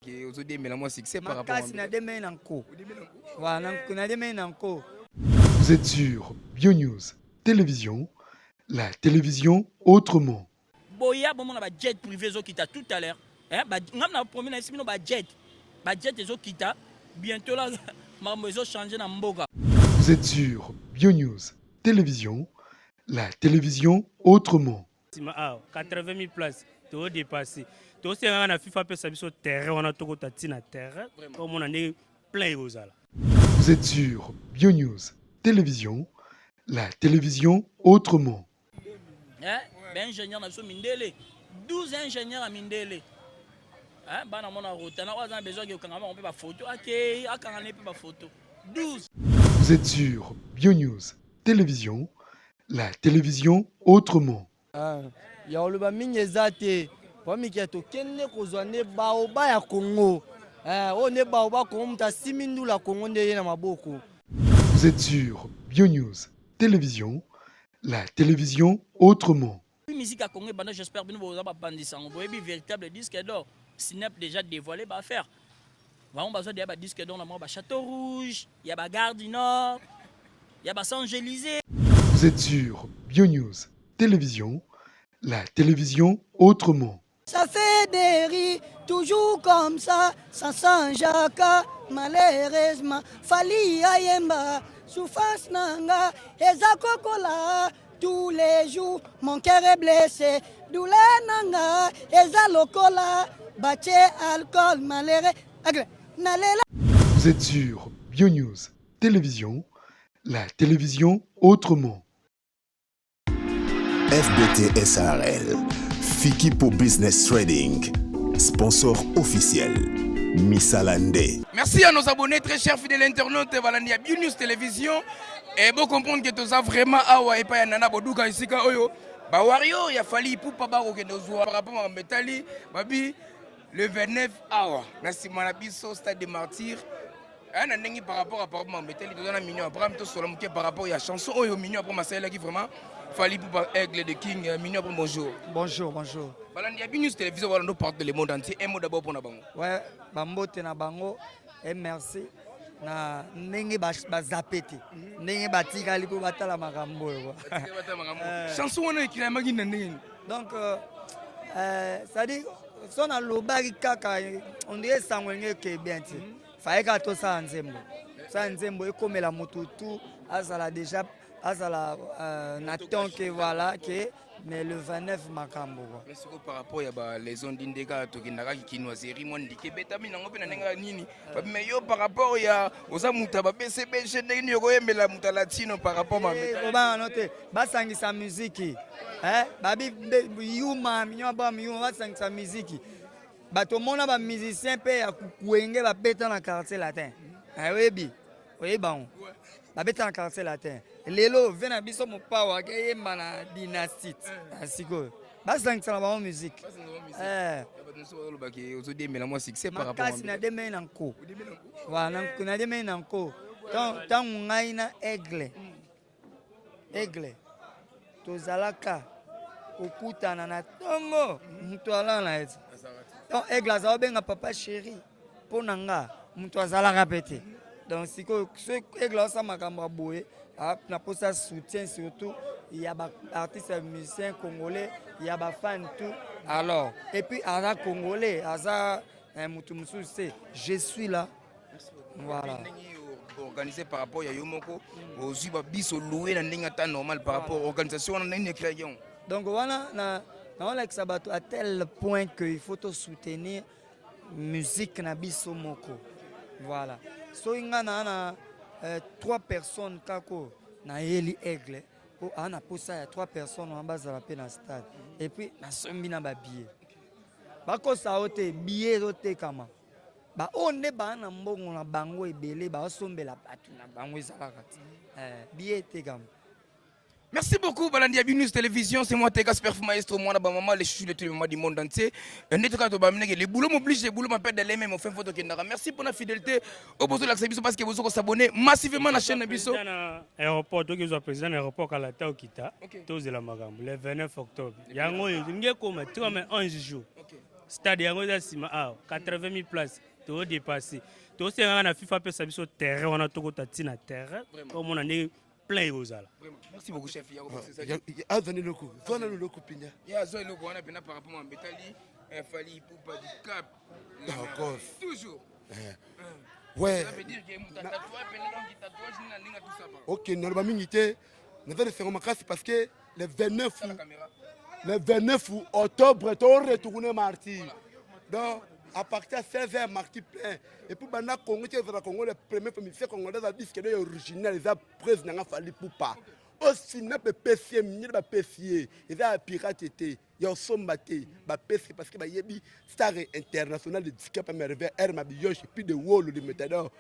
Ozodiembela mwa succès par rapport Makasi, nademeli na nko. Voilà, nademeli na nko. Vous êtes sur BioNews Télévision, la télévision autrement. Boya bomona bajet privé ezokita tout à l'heure. Eh, ngam na promis na esi bino bajet ezokita bientôt la, makambo ezochange na mboka. Vous êtes sur BioNews Télévision, la télévision autrement. Nsima awa 80 000 places todépasse. Tosengaka na FIFA apesa biso terrain wana, tokota ntina terrain, omona ndenge plein ekozala. Vous êtes sur BioNews Télévision, la télévision autrement. Eh, baingénieur na biso mindele, 12 ingénieur ya mindele. Eh, bana mona rotana oyo aza na besoin akokanga bango mpe bafoto, akei akanga ne mpe bafoto 12. Vous êtes sur BioNews Télévision, la télévision autrement. Ah, ya koloba mingi eza te, po miki tokende kozwa nde baoba ya Kongo. Eh, oyo nde baoba Kongo, moto asimi ndula Kongo nde ye na maboko. Vous êtes sur BioNews Télévision, la télévision autrement. Musique ya Congo ebanda, j'espère bino boza babandisa yango, boyebi véritable disque d'or. Snap déjà dévoilé baaffaire bango, bazwa deya badisque d'or na bango, bachâteau rouge ya bagare du Nord, ya baChamps-Élysées. Vous êtes sur BioNews Télévision, la télévision autrement. Ça fait des rires, toujours comme ça changeaka. Malheureusement, Fally ayemba, souffrance na nga, eza kokola. Tous les jours, mon cœur est blessé. Douleur na nga, eza lokola, batie alcool, malheureux. Agre, nalela. Vous êtes sur BioNews Télévision, la télévision autrement. FBT SARL, Fikipo Business Trading, sponsor officiel, Misalande. Merci à nos abonnés, très chers fidèles internautes, balandi ya BioNews Télévision. Et bon comprendre que toza vraiment awa epai ya Nana Boduka, esika oyo ba warrior ya Fally Ipupa bakokende ozwa par rapport à metali babi le 29 awa na nsima na biso, stade de Martyr. Aya na ndenge par rapport à metali, toza na Mignon Abraham, tosola moke par rapport ya chanson oyo Mignon Abraham asalelaki vraiment Fally Ipupa, Aigle de King. Mignon Abraham, bonjour. Bonjour, bonjour. Balandi ya BioNews Télévision, balando partout le monde entier, un mot d'abord mpona bango. Ouais, bambote na bango et merci na ndenge bazape te, ndenge batikali mpo batala makambo oyo quoi. Chanson wana ekilamaki na ndenge nini? Donc c'est-à-dire so nalobaki kaka, on dirait sango ndenge eke bien te, faye kaka tosala nzembo, tosala nzembo ekomela motu tu azala déjà, azala na ton ke voilà ke mais le 29 makambo quoi. Mais sikoyo par rapport ya balaison ndi nde kaka tokendaka kinoiserie, mwa ndike ebetami nango mpe na ndenge ya nini, mais yo par rapport ya oza moto ya babcbg, ndenge nini okoyembela moto ya latino par rapport ma Kobanga no te, basangisa muziki. Eh, babi yuma minyo ba yuma, basangisa muziki. Bato omona bamusicien mpe ya Wenge babeta na Quartier Latin. Eh, oyebi, oyebi bango babeta na Quartier Latin. Lelo ve na biso mopawa akeyemba na Dynastie ya sikoyo, basangisa na bango musique. Eh. Bato mosusu bazolobaki ozodiembela mwa succès par rapport Makasi, nademeli na nko. Voilà, nademeli na nko. Ntango ngai na Aigle, Aigle tozalaka kokutana na ntongo, moto alala na ye te. Donc Aigle azala obenga papa chéri, mpo na nga moto azalaka mpe te. Donc sikoyo soki Aigle aosala makambo ya boye, na posa soutien surtout ya baartiste, ya musicien congolais, ya bafan tout. Alors et puis aza congolais, aza moto mosusu te, je suis là, voilà. Ndenge organisé par rapport ya yo moko, ozwi babiso loué na ndenge ata normal par rapport organisation wana, ndenge écrit yango? Donc wana na naolakisa bato à tel point que il faut to soutenir musique na biso moko. Voilà, soki nga na trois personnes kaka oyo nayeli Aigle, mpo aa na posa ya trois personnes wana bazala mpe na stade, et puis nasombi na babillet, bakosa yo te, billet ezotekama. Baoyo nde baa na mbongo na bango ebele, baosombela bato na bango, ezalaka te. Billet etekama. Merci beaucoup, Balandi ya News Télévision. C'est moi, Tegas Perf Maestro, moi, ma maman, les chouchous de tous les mamans du monde entier. Le boulot m'oblige, le boulot m'appelle d'aller même au fin photo Kendara. Merci pour la fidélité. Au besoin de parce que vous s'abonner massivement à la chaîne Biso. Aéroport, toki ozwa président na aéroport kala ta okita, tozela makambo le 29 octobre. Yango oyo elingi ekoma tikama 11 jours. Stade yango eza nsima awa, 80 000 places, toodépasse. Tosengaka na FIFA apesa biso terrain wana, tokota ntina terrain, omona ndenge plein ekozala. Merci beaucoup, chef. Azwa eloko, zwa nano eloko mpenza. Ye azwa eloko wana mpena par rapport mambetali Fally Ipupa du Cap. D'accord. Toujours. Ouais. Ça veut dire que moto atatouage pena, donc tatouage nini na ndenge tout ça. Ok, naloba mingi te, naza esengo makasi parce que le 29, La caméra. le 29 octobre toretourne Martyrs. Donc à partir de 16h, Martyrs plein. Et puis banda Congo ti ezala Congo, le premier musicien congolais aza disque d'or original eza prise nanga Fally Ipupa. Osina mpe epesi ye mingi, bapesi ye, eza ya pirate te, ya osomba te, bapesi parce que bayebi star international de Dicap la Merveille, air mabioche, puis de wolo de Métador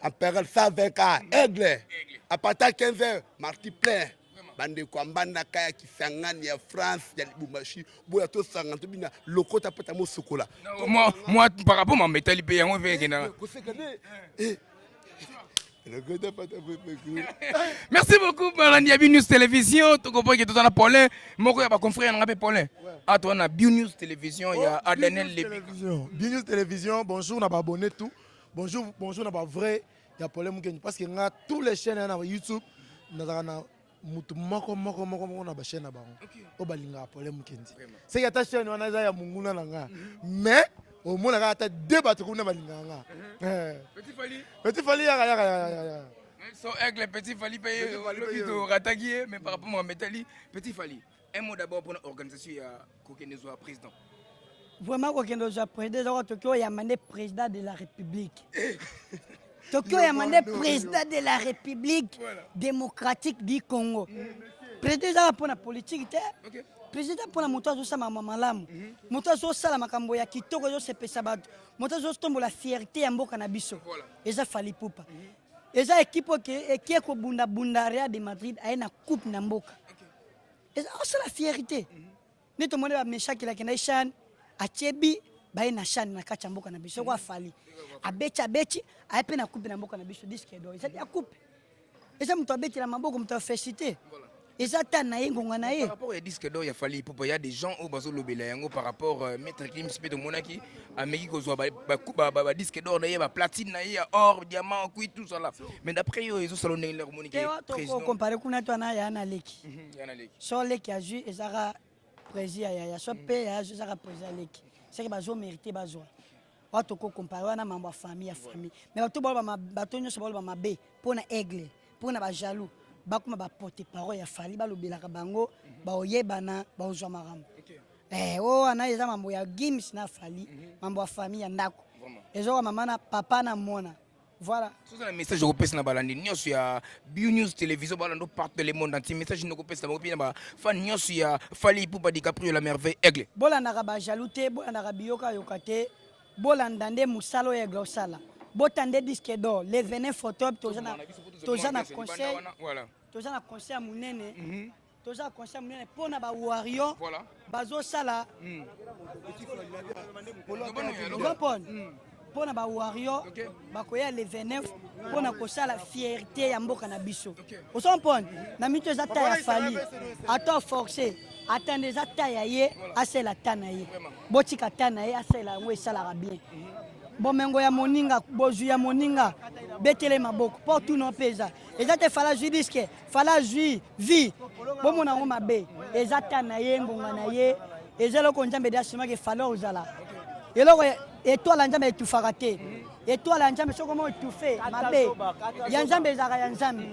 Empereur 120 k aigle. À partir de 15 heures, Martyrs plein. Bandeko ya Mbandaka, ya Kisangani, ya France, ya Lubumbashi, boya tosanga, tobina lokota pata mosukola. Moi, par rapport mambetali mpe yango mpe ekendaka. Koseka nde lokota pata. Merci beaucoup, balandi ya News Télévision. Tokopoki ke toza na Paulin, moko ya baconfrère nanga mpe Paulin. A toza na Bio News Télévision ya Adanel Lebi. Télévision. Bio News Télévision, bonjour na ba abonné tout. Bonjour, bonjour na ba vrai ya Paulin Mukendi parce que nga tous les chaînes na YouTube nazaka na mutu moko moko moko moko na ba chaîne na bango. Oyo balingaka Paulin Mukendi. C'est ata chaîne wana eza ya monguna na nga. Mais omonaka ata deux bato kuna balingaka nga. Petit Fally. Petit Fally, yaka yaka yaka yaka. So aigle Petit Fally mpe lobi torataki ye, mais par rapport mametali Petit Fally, un mot d'abord mpona organisation ya kokende zwa président. Vraiment, kokende ozwa président ezaka toki oyamba nde président de la République, toki oyamba nde président de la République démocratique du Congo. Président ezaka mpona politique te, président mpona moto azosala makambo malamu, moto azosala makambo ya kitoko, ezosepesa bato, moto azotombola fierté ya mboka na biso. Eza Fally Ipupa, eza équipe oke ekie kobundabunda Real de Madrid, aye na coupe na mboka, eza osala fierté. Nde tomoni bameshaki akenda CHAN, atie bi baye na CHAN na kati ya mboka na biso. Soko afali abeti, abeti, aye mpe na coupe na mboka na biso, disque d'or eza ya coupe, eza moto abetela maboko, moto afélicité, eza ta na ye, ngonga na ye. Par rapport ya disque d'or ya Fally Ipupa, ya des gens oyo bazolobela yango par rapport Maître Gims mpe tomonaki ameki kozwa badisque d'or na ye, baplatine na ye ya or, diamant, kui, tout ça là. Mais d'après yo, ezosala ndenge nini omoni ke président Tokocomparer kuna to wana ya na leki. Ya na leki. So leki azwi, ezaka président ya yaya, so mpe yaya azwi, ezaka président ya leki, seke bazomérite bazwa wa. Tokocomparer wana mambo ya famille, ya famille. Mais bato baloba, bato nyonso baloba mabe mpo na aigle, mpo na bajaloux, bakoma baporte parole ya Fally, balobelaka bango, baoyebana, baozwa makambo. Oyo wana eza mambo ya Gims na Fally, mambo ya famille ya ndako, ezoka mama na papa na mwana, voilà. Soza na message okopesa na balandi nyonso ya Bio News Télévision, balando partout le monde entier, message nini okopesa bango mpe na bafan nyonso ya Fally Ipupa DiCaprio la Merveille aigle? Bolandaka bajaloux te, bolandaka biyokayoka te, bolanda nde mosala oyo aigle osala. Bota nde disque d'or le 29 octobre. Toza na conseil, toza na conseil ya monene, toza na conseil ya monene mpo na bawarrior bazosala ozopone, mpo na bawarrior bakoya le 29 mpo na kosala fierté ya mboka na biso. Ozompone na mito eza ta ya Fally, ata forcé, ata nde eza ta ya ye, asala ta na ye, botika ta na ye asala yango, esalaka bien. Bomengo ya moninga, bozwi ya moninga, betele maboko mpo tuna mpe eza te. Fally azwi disque, Fally azwi vie, bomona yango mabe. Eza ta na ye, ngonga na ye, eza eloko Nzambe de asimaki. Fally ozala eloko, étoile ya Nzambe etufaka te. Étoile ya Nzambe soki omo étouffe mabe ya Nzambe, ezalaka ya Nzambe,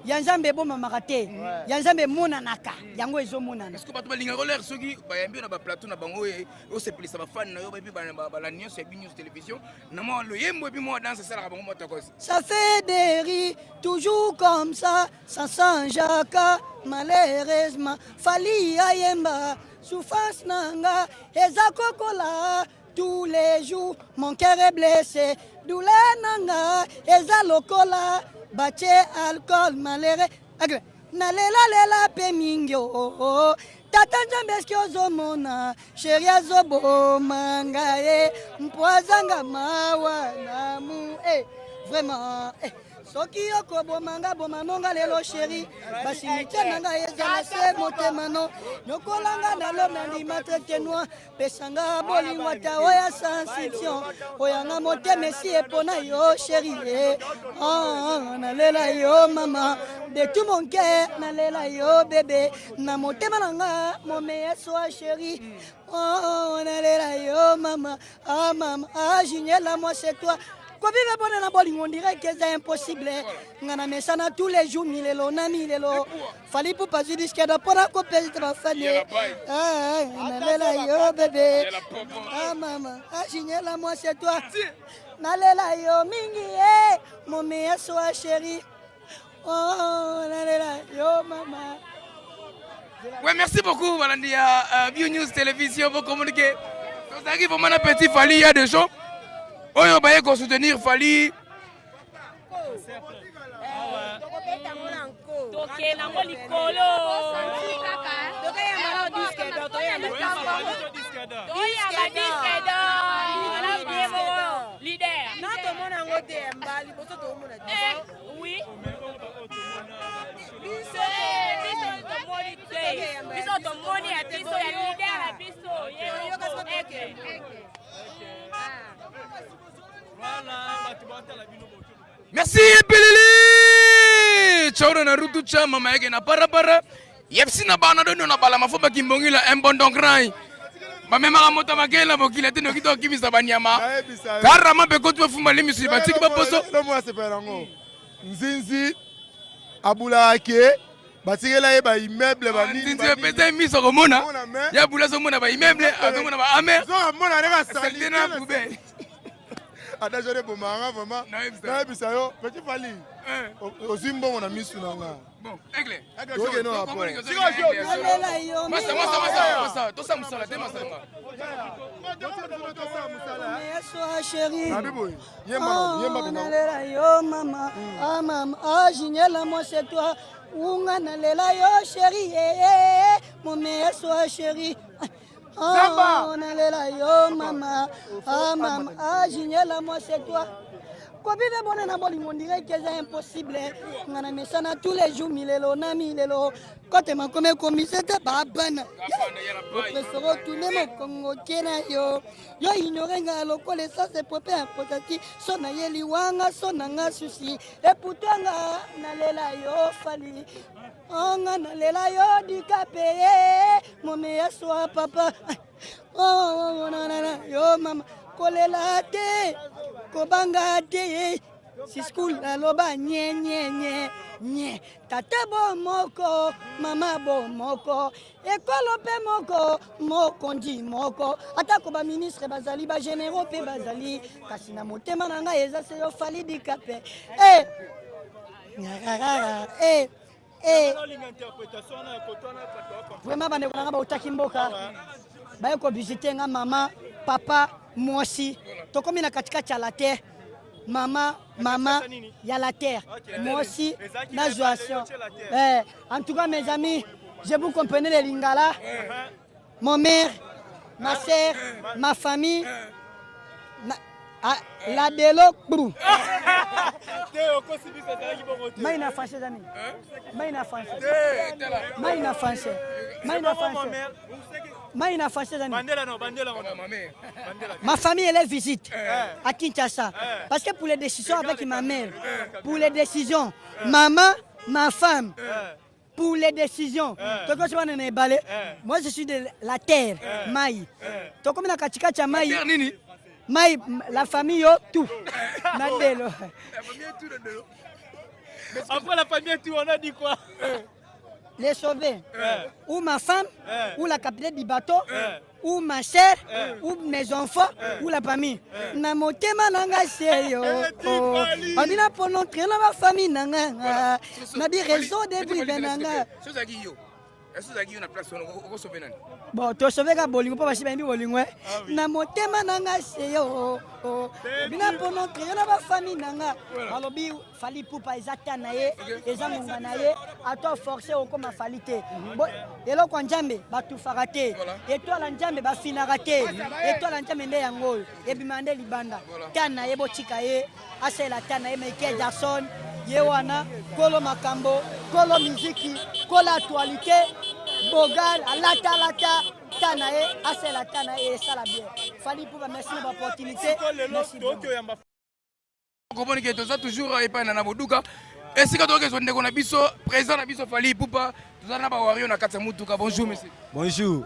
ya Nzambe ebomamaka te, ya Nzambe emonanaka, yango ezomonana. Est-ce que bato balingaka olere soki bayambi yo na baplateau na bango, osepelisa bafani na yo, bayebi balandi nyonso ya Binews Télévision na mwa loyembo epi mwa danse esalaka bango mwa tokosi? Ça fait des rires, toujours comme ça, ça changeaka. Malheureusement, Fally ayemba, souffrance nanga, eza kokola. Tous les jours, mon cœur est blessé. Douleur nanga, eza lokola, batie alcool, malheureux. Agre, nalela lela pe mingi oh, oh, oh. Tata Nzambe, eske ozomona chéri azoboma ngai ye mpo azanga mawa namu eh, vraiment eh. Soki yo koboma nga boma nonga lelo sheri basimitia na ngai ezala se motema no nyokola nga na lome ndima traite noir pesa nga bolingo ata oya sensition oya nga motema esi epona yo sheri e oh, nalela yo mama de tout mon cœur nalela yo bebe na motema na nga momeya soa sheri oh, nalela yo mama Ah mama, ah Juniela, moi c'est toi. Kovive bona na bolingo on dirait que c'est impossible. Nga na mesana tous les jours milelo na milelo. Fally Ipupa zwi disque d'or pona kopesa ba fani. Ah, nalela yo bébé. Ah mama, ah Juniela, moi c'est toi. Nalela yo mingi eh, mon meilleur soir chérie. Oh, nalela yo mama. Ouais, merci beaucoup balandi ya euh, Bio News Télévision vous communiquer. Tozalaki vraiment na petit Fally il y a des gens oyo baye ko soutenir Fally. Tokende yango likolo. Toyamba disque d'or. Leader. Non, tomona yango te mbala liboso tomona Eh, oui. Biso biso tomoni te. Biso tomoni ya biso ya leader na biso. Ye Merci Pilili. Chaura na rutu cha mama yake na para para. Yepsi na bana dono na bala mafo bakimbongila un bon don grand. bamemaka moto makela mokili te noki tokimisa banyama karama mpe koti bafumba limisu batiki baposo yango nzinzi abulaka ke batikela ye baimmeuble banzinzi epesa ye miso komona ye abula azomona baimmeuble azomona baamer salite na poubelle ata jone ebomaka vraiment nayebisa yo petit fali ozwi mbongo na misu na nga Bon, aigle. Toke no rapport. Masa, masa, masa, masa. Tosa musala te masa nga. Chérie. Oh, nalela yo mama. Ah mama, ah Juniela moi c'est toi. Unga nalela yo chérie. Eh, eh, eh. Mon meilleur soir chérie. Oh, nalela yo mama. Ah mama, ah Juniela moi c'est toi. Kovive bona na bolingo ondire ke eza impossible nga na mesana tous les jours milelo na milelo kote makoma ekomise te babana oprefere otune mokongo ke na yo yo ignore nga lokola esase pope ya potati so na ye liwanga so na nga susi eputwa nga nalela yo fali nga nalela yo dikape momeya swa papa Oh, oh, oh, yo mama kolela te kobanga te siskul aloba nye nye nye nye tata bo moko mama bo moko ekolo mpe moko mokonzi moko atako baministre bazali bageneraux mpe bazali kasi na motema na ngai eza se yo fali dikape e eh, Eh. Vraiment bandeko na nga bautaki mboka baye kovisite nga mama papa mwasi tokomi na katikati ya la terre mama mama ya la terre mwasi nazwa eh, en tout cas mes amis je vous comprenez le lingala mon mère ma sœur ma famille ma, ah, la delo kpru mai na français eza nini mai na français mai na français mai na français mai na français eza nini ma famille elle est visite à Kinshasa parce que pour les décisions avec ma mère pour les décisions maman ma femme pour les décisions tokosi wana na ebale moi je suis de la terre mai tokomi na katikati ya mai mai la famille yo tout na ndelo après la famille tout on a dit quoi les sauver ou ma femme ou la capitaine du bateau ou ma sœur ou mes enfants ou la famille na motema na nga se yo babi na ponontre na bafamille na nga na bi réseau de brive na nga bon tosauve ka bolingo mpo basi bayembi bolingo eh. na motema na nga se yo bina ponontre yo na bafamille na nga balobi Fally Ipupa eza temps na ye eza ngonga na ye ata force okoma Fally te mhm. eloko ya Nzambe batufaka te etoile ya Nzambe bafinaka te etoile ya Nzambe nde yango oyo ebima nde libanda temps na ye botika ye asalela temps na ye Michael Jackson Ye wana kolo makambo, kolo miziki, kolo actualité, bogal alata alata ta na ye asala ta na ye esala bien. Fally Ipupa merci na ba opportunité. Merci. Komoni ke toza toujours epai na Boduka. Esika tokezwa ndeko na biso président na biso Fally Ipupa, toza na ba warrior na kati ya mutuka. Bonjour monsieur. Bonjour.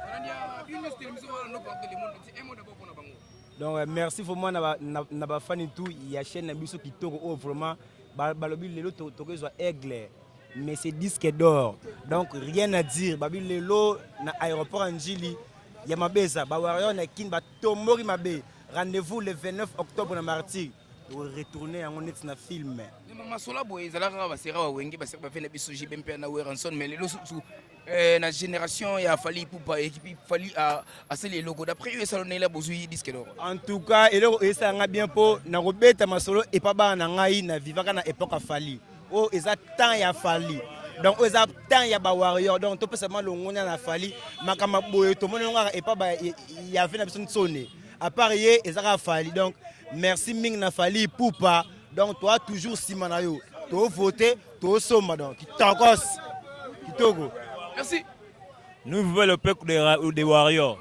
Donc merci vraiment na na, na ba fans tout ya chaîne na biso kitoko oyo vraiment balobi lelo tokozwa aigle mais c'est disque d'or, donc rien à dire. Babi lelo na aéroport ya Njili ya mabe eza ba warrior na Kin batombori mabe. Rendez-vous le 29 octobre na Martyr, retourner yango neti na film. Masolo boye ezalaka kaka basera wa Wenge, basera bafe na biso JB mpe na Werrason, mais lelo susu na génération ya Fally Ipupa, équipe Fally asali eloko. D'après yo, esalo nela bozwi disque d'or? En tout cas, eloko esalanga bien mpo na kobeta masolo epa bana na ngai na vivaka na époque ya Fally. Oyo eza temps ya Fally, donc oyo eza temps ya bawarrior, donc topesa malongonya na Fally. Makambo boye tomoni yango kaka epa ya ve na biso nsone, à part ye eza kaka Fally. Donc merci mingi na Fally Ipupa. Donc toa toujours nsima na yo, tovote, tosomba, donc kitokos kitoko. Merci. Nous vivons le peuple des warriors.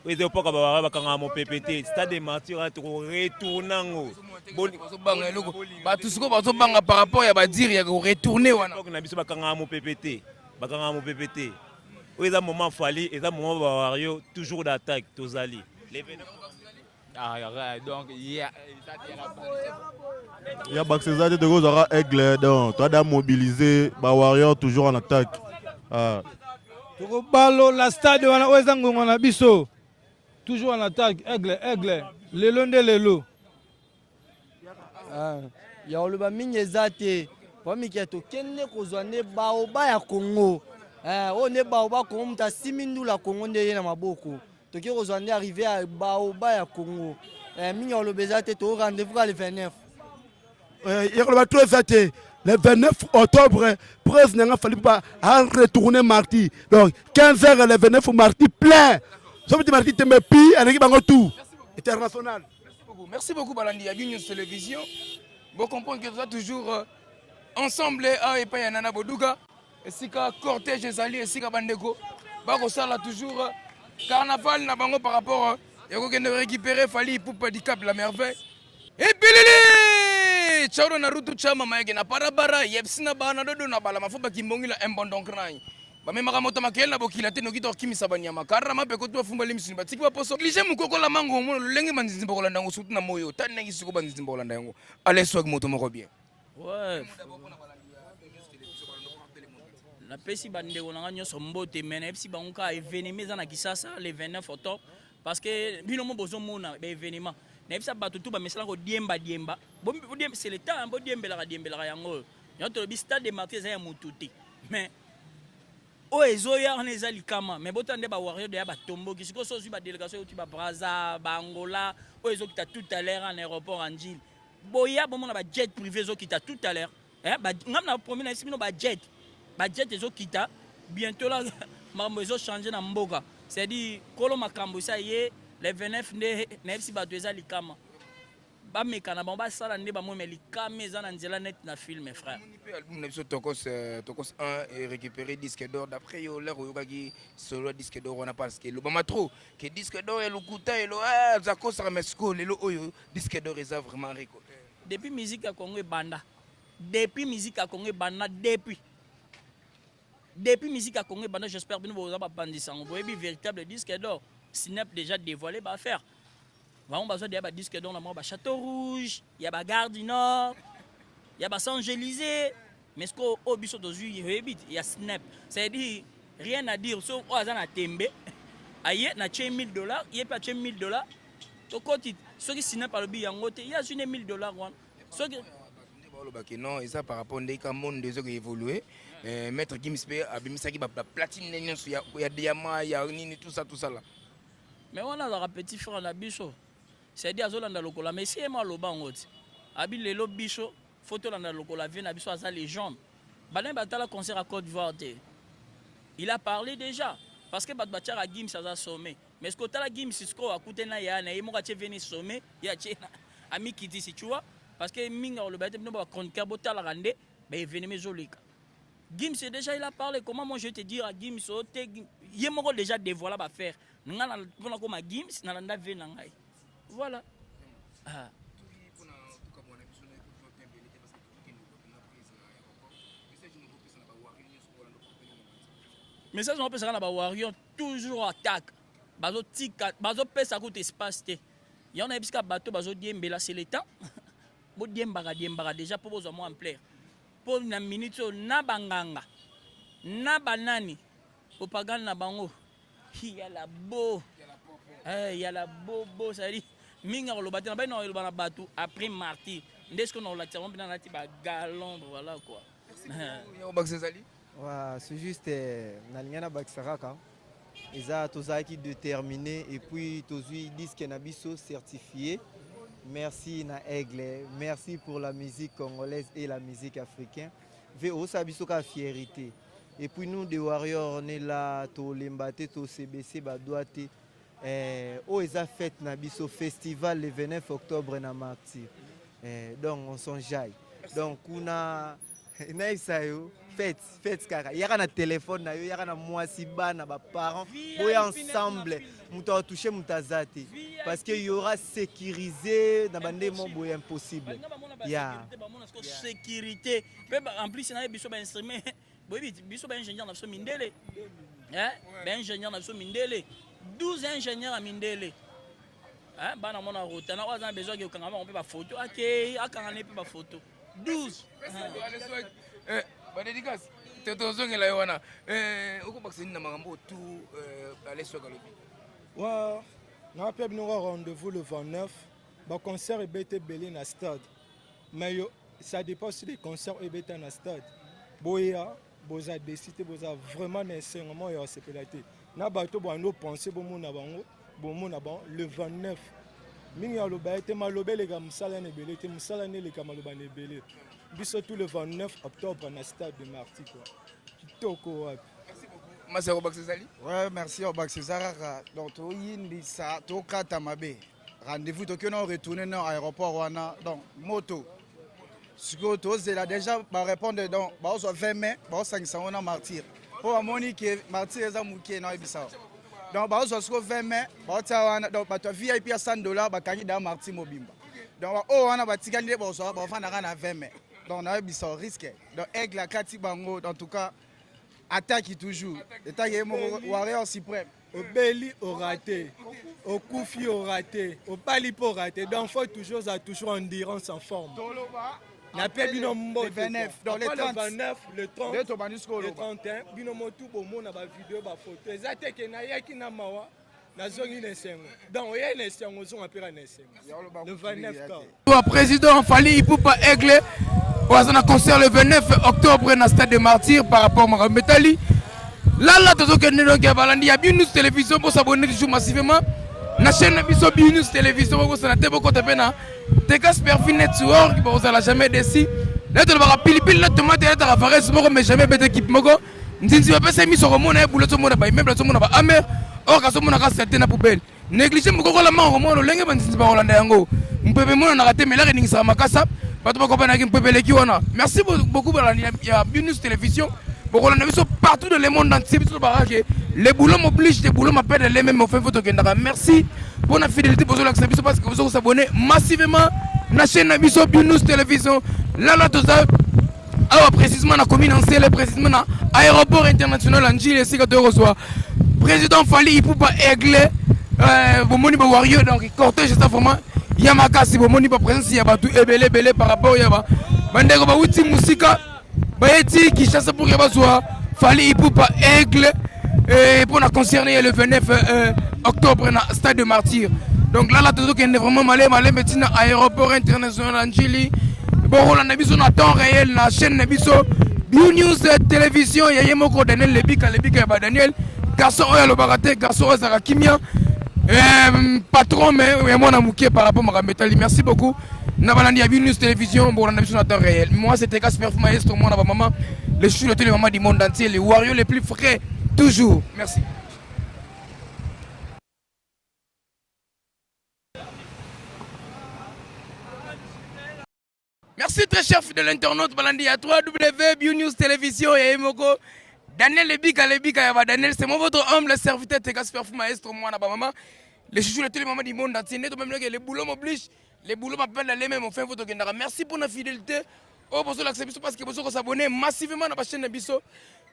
Oyo eza epoka bawarrior bakangaka mopepe te. Stade de Martyr tokoretourne yango. Bazobanga eloko, bato sikoyo bazobanga par rapport ya badire ya koretourne wana. Epoke na biso bakangaka mopepe te, bakangaka mopepe te. Oyo eza moment Fally, eza moment bawarrior toujours d'attaque. Tozali Ah, donc yeah. Ya bakisi eza te, tokozwaka aigle, donc toada mobiliser bawarrior toujours en attaque, ah. Tokobalola stade wana, oyo eza ngonga na biso, toujours en attaque, aigle aigle, lelo nde lelo. Ah, ya koloba mingi eza te po mike tokende kozwa nde baoba ya Congo. Oyo nde baoba Congo, moto asimi ndula Congo nde ye na maboko. Toke kozwa nde arrivé ya baoba ya Congo. Mingi ya koloba eza te, to rendez-vous ka le 29. Ya koloba to eza te. Le 29 octobre, presse nanga Fally Ipupa a retourné mardi, donc 15 heures le 29, mardi plein, soki mardi tembe pi aleki bango tout international. Merci beaucoup balandi ya News Télévision. Bon, comprendre que toza toujours ensemble awa epai ya Nana Boduka, esika cortège ezali, esika bandeko bakosala toujours carnaval na bango par rapport ya kokende récupérer Fally Ipupa Dicap la Merveille. Epilili chauro na rutu chama mayeke na parabara yepsi na bana dodo na bala mafu bakimbongila embondonkrai bamemaka moto makele na bokila te noki tokimisa banyama karama mpe kotu bafumbali misuni batiki baposo lige mokokola mango omona lolenge banzinzi bakolanda yango surtout na moyo ta ndenge siko banzinzi bakolanda yango aleswaki moto moko bien. Ouais. Napesi bandeko na nga nyonso mbote, me nayebisi bango kaka événement eza na Kisasa le 29 octobre, parce que bino mo bozomona baévénement. Nayebisa bato tu bamesala kodiemba diemba, c'est le temps bodiembelaka diembelaka yango. Oyo yango tolobi stade de Martyr eza ya motu te, mais oyo ezoya wana eza likama. Mais botala nde bawarrior deya batomboki sikoyo. So ozwi badélégation euti babraza, baangola, oyo ezokita tout à l'heure en aéroport en Njili, boya bomona bajet privé ezokita tout à l'heure. Ngam na promis na bino bajet ezokita bientôt la. Makambo ezochange na mboka, c'est-à-dire kolo makambo esa ye le 29 nde nayebisi bato eza likama. Bameka na bango, basala nde bamoi, me likama eza na nzela net na film, frère. Mpe album na biso Tokos, Tokos 1 et récupérer disque d'or. D'après yo, l'heure oyokaki solo ya disque d'or wana, parce que elobama trop ke disque d'or ya lokuta, elo aza kosaka, mais sikoyo lelo oyo disque d'or eza vraiment récolté? Depuis musique ya Congo ebanda, depuis musique ya Congo ebanda, depuis musique ya Congo ebanda, j'espère bino boza bapandisa yango, boyebi véritable disque d'or. Snap déjà dévoilé baaffaire, bango bazwa deya badisque d'or na bango, bachâteau rouge ya bagare du Nord, ya baChamps-Élysées, mais ce oyo biso tozwi oyebi ya Snap, c'est-à-dire rien à dire. So oyo aza na tembe, aye na tie 1000 $, ye mpe atie 1000 $, tokoti. Soki Snap alobi yango te, ye azwi ne 1000 $ wana soki Balobaki non, eza par rapport ndenge ka monde eza koévolue. Maître Gims mpe abimisaki baplatine nde nyonso ya diamant ya nini, tout ça, tout ça là. Mais wana azalaka petit frère na biso, c'est-à-dire azolanda lokola, mais si ye mo aloba yango ti abi lelo biso faut tolanda lokola vie na biso aza légende. Banani batala concert à Côte d'Ivoire te? Il a parlé déjà, parce que bato batiaka Gims aza sommet, mais ce que otala Gims sikoyo akutani na ya na ye moko atie veni sommet, ye atie amikitisi, tu vois, parce que mingi aloba ete bino bachroniqueur botalaka nde. Ba événement ezoleka. Gims déjà il a parlé comment moi je vais te dire à Gims oh, te ye moko déjà dévoila ba faire. Nga na pona koma Gims na landa vie na ngai. Voilà. Ah. Message on pesa na ba warrior toujours attaque. Bazo tika bazo pesa kutu espace te. Yango na bisika bato bazo diembela c'est le temps. Bo diembaka diembaka déjà po bozwa mwa ampleur. Po na minute oyo na ba nganga na ba nani propagande na bango yala bo eh, yala bobo c'est-à-dire mingi akoloba te na bai na koloba na bato après martyr nde sikoyo na kolakisa bango mpena nalati ba galon voilà quoi. Obakisa ezali Ouais, c'est juste euh, nalingi nabakisa kaka eza tozalaki déterminé et puis tozwi disque na biso certifié merci na aigle merci pour la musique congolaise et la musique africaine ve osala biso kaka fierité et puis nous des warriors on est là tolemba te tosebese badoit te eh, oyo eza fête na biso festival le 29 octobre na martyr eh, donc on s'enjaille donc kuna nayebisa yo fete fete kaka yaka na telefone na yo yaka na mwasi bana baparent boya ensemble moto atouche moto aza te parce que y aura sécurisé na bande mo boye impossible ya sécurité mpe en plus nayebi biso bainstrument boyebi biso baingénieur na biso mindele baingénieur na biso mindele 12 ingénieur ya mindele bana mona rotana oyo aza na besoin akokanga bango mpe bafoto akei akanga ne mpe bafoto 12 eh, badédicace tozongela yo wana eh, okobakisa nini na makambo tu eh, aleswak alobi wa napia bino ka rendez-vous le 29 baconcert ebeta ebele na stade mais yo ça dépend aussi des concerts oyo ebeta na stade boya boza desi te boza vraiment na esengo moko ya kosepela te na bato bando pense bomona bango bomona bango le 29 mingi aloba ye te maloba eleka mosala na ebele te mosala na eleka maloba na ebele biso tout le 29 octobre na stade de marti quoi kitoko wapi masi ya kobakisa ezali ouais merci obakisa eza kaka donc toyindisa tokata mabe rendez-vous toki na retourner na aéroport wana donc moto sikoyo tozela déjà barépondre donc baozwa 20 mai baosangisa yango na martyr mpo bamoni ke martyr eza moke na oyebisa donc baozwa sikoyo 20 mai baotia wana donc bato ya vip ya 100 dollar bakangi daa martyr mobimba donc oyo wana batikali nde bazwa bafandaka na 20 mai donc nayebisa risque donc aigle akati bango en tout cas ataki toujours etaki ye moko warrior suprême obeli orate okufi orate obali mpe orate donc faut toujours ozala toujours endurance en forme nape bino mbote le 29 le 30 le 31 bino motu bomona bavideo bafoto eza te ke nayaki na mawa nazongi na esengo donc oyei na esengo ozonga mpeka na esengo le 29 ka président Fally Ipupa Aigle oyo aza na concert le 29 octobre na stade de martyr par rapport makambo etali lala tozokende donc ya balandi ya Binous télévision bosabonne toujours massivement na chaîne na biso Binous télévision bokosana te bokota mpe na Tekas Perfit Network bokozala jamais desi na tolobaka pilipili na tomate elataka varese moko mais jamais bete équipe moko nzinzi bapesa ye miso komona ye bula azomona ba immeuble azomona ba amer or azomona kaka saleté na poubelle néglige mokokola manga komona lolenge banzinzi bakolanda yango mpepe emonanaka te melaka eningisaka makasa bato bakopanaki mpepe eleki wana merci beaucoup balandi ya binus télévision bokolanda biso partout dans le monde entier biso tobaka ke le boulot m'oblige le boulot m'appelle le même ofin fo tokendaka merci mpo na fidélité bozolakisa biso parce que bozo kosabonne massivement na chaîne na biso binus télévision lala toza awa précisément na commune nsele précisément na aéroport international ya njili esika toyei kozwa président Fally Ipupa aigle euh, bomoni ba warrior donc cortège eza vraiment ya makasi bomoni ba présence ya bato ebele ebele par rapport ya bandeko bawuti mosika bayeti Kinshasa pour ke bazwa Fally Ipupa aigle mpo na concerne ye le 29 euh, octobre na stade de martyr donc lala tozokende vraiment malembe malembe ntina aéroport international ya njili bokolanda biso na temps réel na chaîne na biso bio news télévision ya ye moko daniel lebika lebika ya badaniel garçon oyo alobaka te garçon oyo azalaka kimia euh, patron mais ya mwana moke par rapport makambo etali merci beaucoup na balandi ya bio news télévision bokolanda biso na temps réel moi c'était Casper Maestro mwana bamama le chou de tous les mamans du monde entier les warriors les plus frais toujours merci. Merci très cher fidèle internaute balandi ya 3W Bio News Télévision ya Emoko. Daniel Lebika Lebika ya ba Daniel, c'est moi votre humble serviteur Tegas Perfum Maestro mwana ba maman. Les chouchous de tous les mamans du monde entier, net même que le boulot m'oblige, le boulot m'appelle d'aller même enfin votre kendara. Merci pour la fidélité. Oh bozo l'accès biso parce que bozo s'abonner massivement dans la chaîne biso.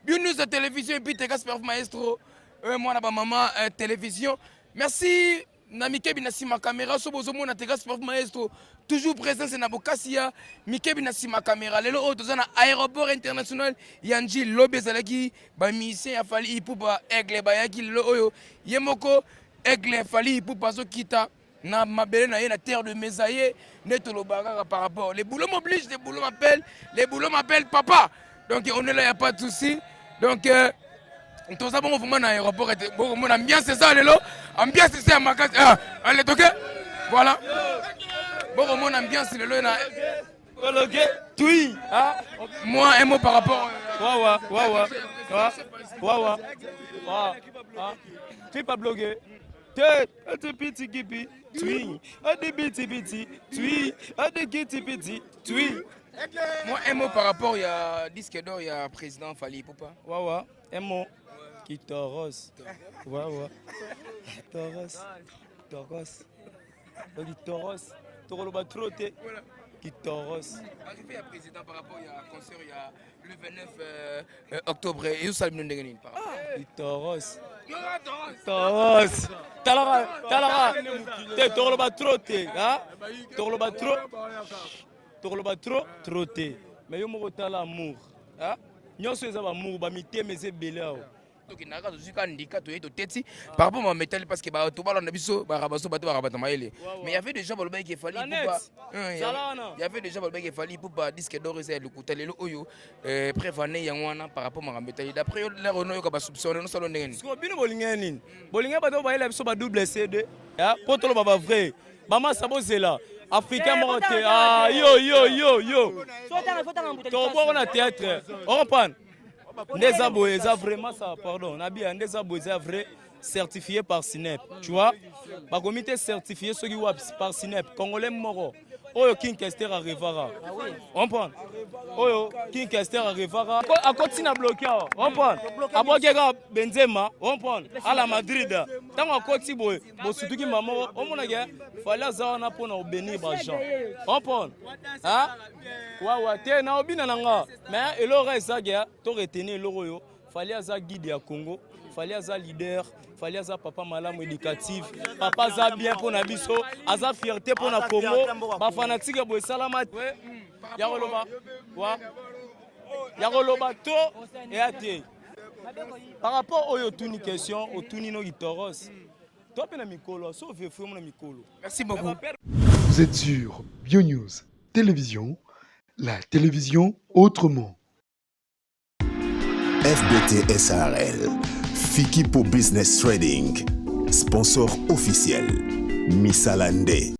Bio News Télévision et puis Tegas Perfum Maestro euh, mwana ba maman euh, télévision. Merci na mikebi na nsima kamera so bozomona te grâce maestro toujours présence na bokasi ya mikebi na nsima kamera lelo oyo toza na aéroport international ya njili lobi ezalaki bamusicien ya fali ipupa aigle bayaki lelo oyo ye moko aigle fali ipupa azokita na mabele na ye na terre de mesaye nde tolobaka kaka par rapport le boulot m'oblige le boulot m'appelle le boulot m'appelle papa donc on est là y a pas de souci donc euh, toza bongo vraiment na aéroport ete bokomona ambiance eza lelo ambiance eza ya makasi ah, ale toke voilà bokomona ambiance lelo na Koloke, tui. Ah, moi un mot par rapport. Wawa, wawa, wawa, wawa. Tu pas bloqué. Te, ati piti kipi, tui. Ati biti biti, tui. Ati kiti piti, tui. Moi, un mot par rapport ya disque d'or ya président Fally Ipupa. Wawa, un mot. Kitoros. Wawa. Toros. Toros. Donc Toros. Tokoloba trop te. Kitoros. Arrivé ya président par rapport ya concert ya le 29 euh, euh, octobre et osala bino ndenge nini par rapport Kitoros. Toros. Talaka, talaka. Te tokoloba trop te. Hein? Tokoloba trop. Tokoloba trop, trop te. Mais yo moko tala amour. Hein? Nyonso eza bamour, bamitema eza ebele awa. Tokendaka tozwi ka ndika toye toteti par rapport ma métal parce que bato balanda biso barabaso bato barabata mayele. Mais il y avait déjà balobaki efali Ipupa, il y avait déjà balobaki efali Ipupa disque d'or eza ya lokuta. Lelo oyo preuve ane yango wana par rapport makambo etali d'après yo lero oyoka basoupçon nosala ndenge nini? Sikoyo bino bolingaki nini? Bolingaki bato bayela biso ba double CD mpo toloba ba vrai bamasa bozela africain moko te. Ah, yo yo yo yo tobwako na théâtre ocomprendre nde eza boye eza vraiment ça pardon nabia nde eza boye eza vrai certifié par Sinep tu vois bakomi te certifié soki wapi par Sinep congolais moko oyo King Kester arevara comprendre oyo King Kester arevara akoti na bloqué awa comprendre abwaki kaka Benzema comprendre à la Madrid ntango akoti boye bosutuki mama omonaki fali aza wana mpona obénir bagens comprendre wawa te na obina na nga mais eloko ezaki to retenir eloko oyo Fally aza guide ya Congo, Fally aza leader, Fally aza papa malamu éducatif, papa aza bien pona biso, aza fierté pona Congo, ba fanatique ya boye esalama te ya koloba wa ya koloba to eya te par rapport oyo otuni question otuni noki toros to mpe na mikolo so vefu na mikolo. Merci beaucoup. Vous êtes sur BioNews Télévision, la télévision autrement. FBT SARL, Fikipo Business Trading, sponsor officiel, Misalande.